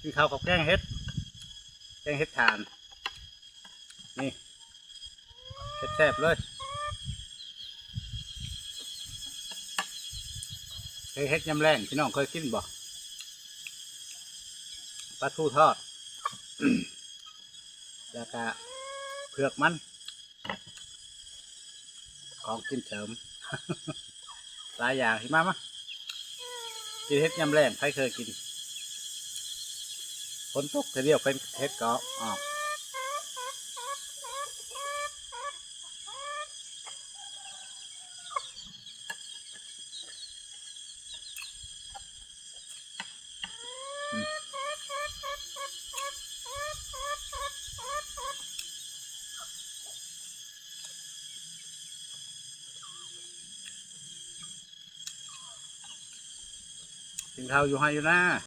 ກິນເຂົ້າກັບແກງເຫັດ ແກງເຫັດຖ່ານ ນີ້ ແຊບໆເລີຍ ແກງເຫັດຍາມແລງ ພີ່ນ້ອງເຄີຍກິນບໍ່? ປາທູທອດ ແລ້ວກະເຜືອກມັນ ຂອງກິນເສີມ ຫຼາຍຢ່າງ ຊິມາ ມາ ກິນເຫັດຍາມແລງ ໃຜເຄີຍກິນ? ຝົນຕົກເທື່ອດຽວເຫັດກໍອອກ. ກິນເຂົ້າຢູ່ໄຮ່ຢູ່ນາ.